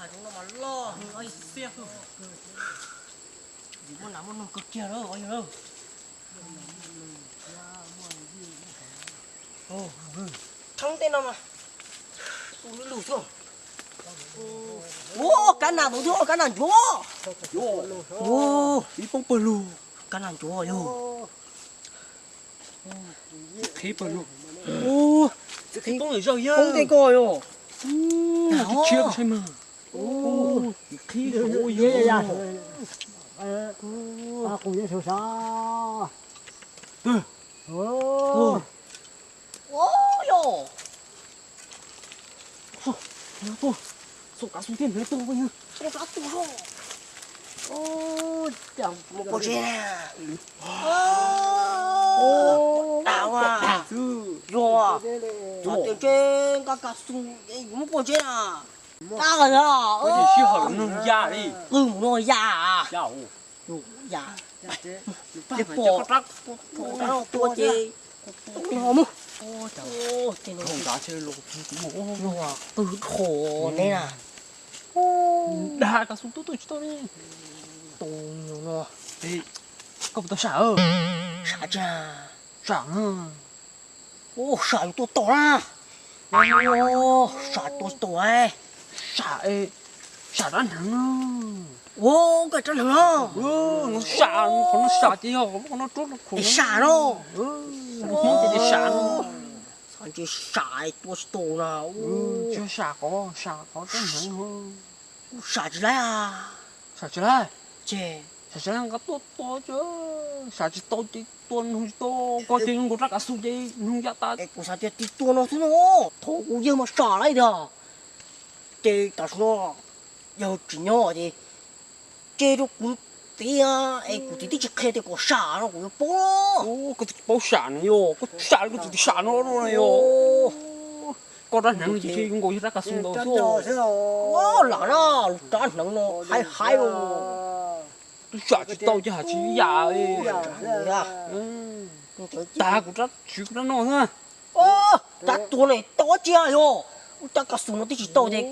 Hav zoov no mas loj heev, xiab heev. Muaj nas muaj noog kawg kiag lawm os yawg. Thoob tej no mas tu lug xwb. Ua kab nas ntawd thiab, kab nas ncuav. Ua ib poob pawg lug, kab nas ncuav yog. Qhib pawg lug. Ua, qhib poob tej ko yog. Tib tshiab saib mas. Qhib ua yog. Ua yog. Xauj kav xu thiab hnov tuaj, xauj kav xu. Mus pov tseg na. Dag ua. Yog, cov tias ntshe nqa kav xu, muab pov tseg na. Dag ua. Sij hawm no ya li. Qw mus no ya. Ya. Tus pom tua ces mus. Qw dhau neb na. Dag kav xu tuaj tuaj tsis tau li. Tus nyuag no. Koj puas tau sam? Sam tsis, sam na. Ua sam yuav tua tom na. Sam tua tsis tau. Sam, sam rab hneev. Ua koj rab hneev no. Sam, qhov no sam ces yog qhov no rub rau khuam. Sam no. Hmoob ces tias sam no. Txhob ntsia sam tua tsis tau na. Tsis yog sam qhov, sam qhov rab hneev. Kuv sam tsis laib. Sam tsis laib? Ces sam tsis laib nqa tuaj tua, sam tsis tau ces tua noog tsis tau, koj ces nkaus rab kav xu ces noog ya tas. Es kuv xav tias tig tua no xwb no, thaum kuv yawg mas sam laib tiag. Ces tam sim no yawg tsis nyob ces tseg rau kuv txiv, es kuv txiv twb tsis qhia tias kom sam no kuv yuav paub. Koj twb tsis paub sam no yog, koj sam li koj txiv twb sam no no yog. Koj rab hneev ces nkaus yog rab kav xu ntau xwb. Lam na, lub rab hneev no haib haib. Twb sam tsis tau ces hais tsis yam li. Tas kuv rab, siv kuv rab no xwb. Rab tua no tau tsis yog, rab kav xu no twb tsis tau ces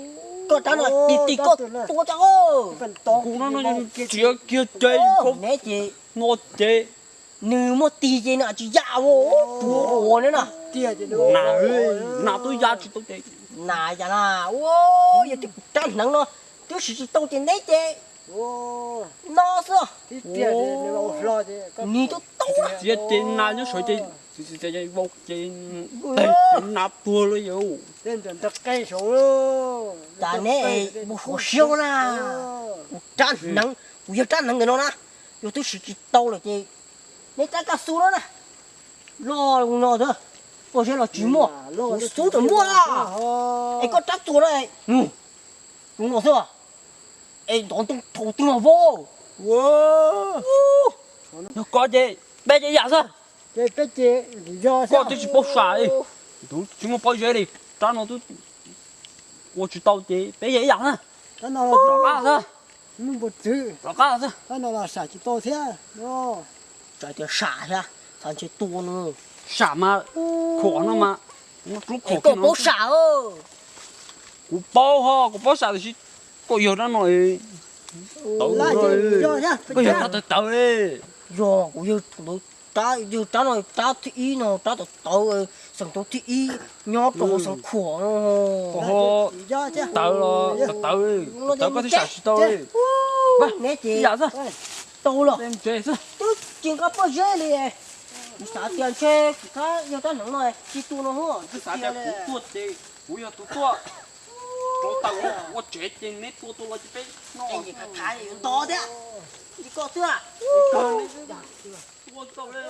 koj rab no tig tig koj tua tas. Kuv no no tsis kiag ces neb ces no ces nws muaj tig ces nws tsis yam ua, ua ne na. Nas, nas twb ya tsis tau ces nas yam na. Ua yog tias kuv rab hneev no twb siv tsis tau ces neb ces no xwb. Nws twb tau txiav ces nas nyob saud ces vau ces teg ces nas tuag lawm yog. Cas neb mus suav siab na. Kuv rab hneev, kuv yawg rab hneev ntawm no na, yog twb siv tsis tau lawm ces neb rab kav xu no na, loj no thiab, koj siab los tsis muaj, kuv xub tseem muaj na. Es koj rab tua na, mus no xwb. Es ntov ntoo thaum twg mas vau. Yog koj ces peb ces yam xwb. Koj twb tsis paub sam li, tsis muaj pob zeb li, rab no twb ua tsis tau ces peb ces yam xwb. Rov qab xwb. Rov qab xwb. Txawm tias sam thiab, txawm ntshe tua no. Sam mas khuam no mas, koj paub sam. Kuv paub ho, kuv paub sam tiam sis koj yawg rab no, koj yawg rab tawv tawv. Yog kuv yawg, yawg rab no rab thib ib no, rab tawv tawv, xeem tau thib ib nyob rau hauv xeev khuam no. Tawv los tawv tawv, tawv koj twb sam tsis tau li. Neb ces yam xwb, tau los twb tsis nqa pob zeb li. Kuv xav tias ntshe kuv rab yawg rab hneev no tsis tua no. Kuv xav tias kuv tuaj ces kuv yog tus tuaj rau taws ua tsev ces neb tua tua los ces peb noj. Ntov thiab, koj xwb. Tua tau li.